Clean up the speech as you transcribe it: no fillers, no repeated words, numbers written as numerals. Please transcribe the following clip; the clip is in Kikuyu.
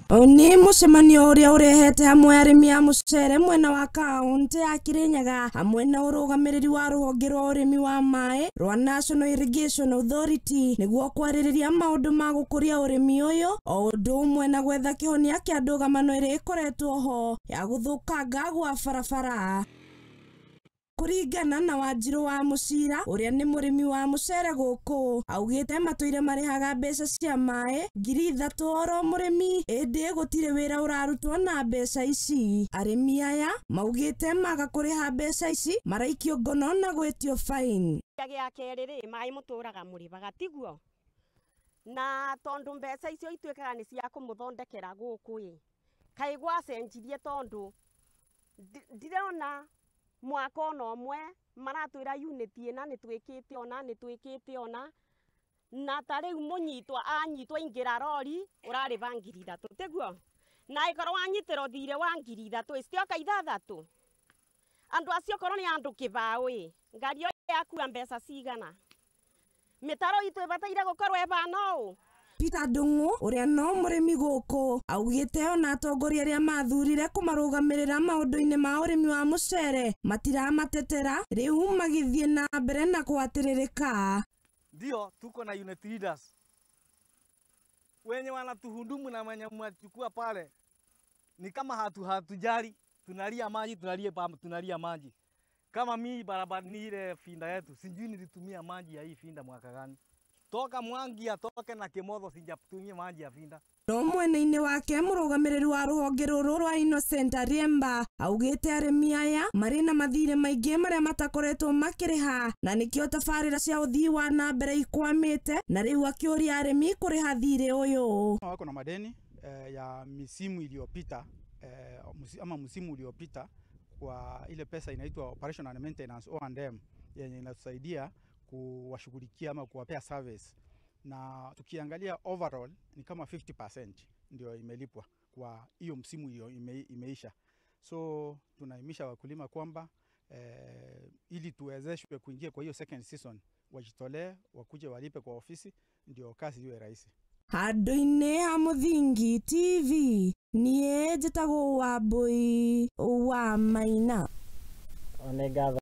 Nĩ mũcemanio ũrĩa ũrehete hamwe arĩmi a mũcere mwena wa kaũntĩ ya Kirinyaga hamwe na ũrũgamĩrĩri wa rũhonge rwa ũrĩmi wa maĩ rwa National Irrigation Authority nĩguo kwarĩrĩria maũndũ ma gũkũria ũrĩmi ũyũ o ũndũ ũmwe na gwetha kĩhonia kĩa ndũgamano ĩrĩa ĩkoretwo ho ya gũthũkanga gwa barabara. Kũringana na Wanjirũ wa Mũcira ũrĩa nĩ mũrĩmi wa mũcere gũkũ, augĩte matũire marĩhaga mbeca cia maĩ 3,000 oro mũrĩmi, ĩndĩ gũtirĩ wĩra ũrarutwo na mbeca ici. Arĩmi aya maugĩte maga kũrĩha mbeca ici maraikio ngono na gwĩtio fine. Gĩa kerĩ rĩ, maĩ mũtũraga mũrĩbaga tiguo, na tondũ mbeca icio ituĩkaga nĩ cia kũmũthondekera gũkũ ĩ, kaĩ gwacenjirie tondũ ndirona mwaka ona ũmwe maratwĩra unit ĩna nĩ twĩkĩte ona nĩ twĩkĩte ona, na ta rĩu mũnyitwa anyitwa ingĩra rori ũrarĩba 3,000 tiguo, na ĩkorwo wanyitĩrwo thirĩ wa 3,000 citioka 6 andũ acio korwo nĩ andũ kĩbaũ ĩ, ngari ĩyo yakua mbeca cigana, mĩtaro itũ ĩbataire gũkorwo ĩbana ũũ. Peter Ndung'u ũrĩa no mũrĩmi gũkũ augĩte ona atongoria arĩa mathurire kũmarũgamĩrĩra maũndũ-inĩ ma ũrĩmi wa mũcere matiramatetera, rĩu magĩthiĩ na mbere na kũhatĩrĩrĩka. Ndio tuko na unit leaders wenye wanatuhudumu na wenye mwachukua pale ni kama hatujali, tunalia maji, tunalia maji. Kama mimi barabara ni ile finda yetu, sijui nilitumia maji ya hii finda mwaka gani. Toka Mwangi atoke na Kimotho sijatumia maji ya finda. No mwena-inĩ wake mũrũgamĩrĩri wa rũhonge rũrũ rwa Innocent Ariemba augĩte arĩmi aya marĩ na mathirĩ maingĩ marĩa matakoretwo makĩrĩha na nĩkĩo tabarĩra cia ũthii wa na mbere ikwamĩte, na rĩu akĩũria arĩmi kũrĩha thirĩ ũyũ. Wako na madeni ya misimu iliyopita ama msimu uliopita kwa ile pesa inaitwa operation and maintenance O&M yenye inatusaidia kuwashughulikia ama kuwapea service, na tukiangalia overall ni kama 50% ndio imelipwa kwa hiyo msimu hiyo imeisha. So tunaimisha wakulima kwamba ili tuwezeshwe kuingia kwa hiyo second season wajitolee, wakuje walipe kwa ofisi ndio kazi iwe rahisi. Handũ-inĩ ha Mũthingi TV niĩ njĩtagwo Wambui wa Maina. Nĩ ngatho.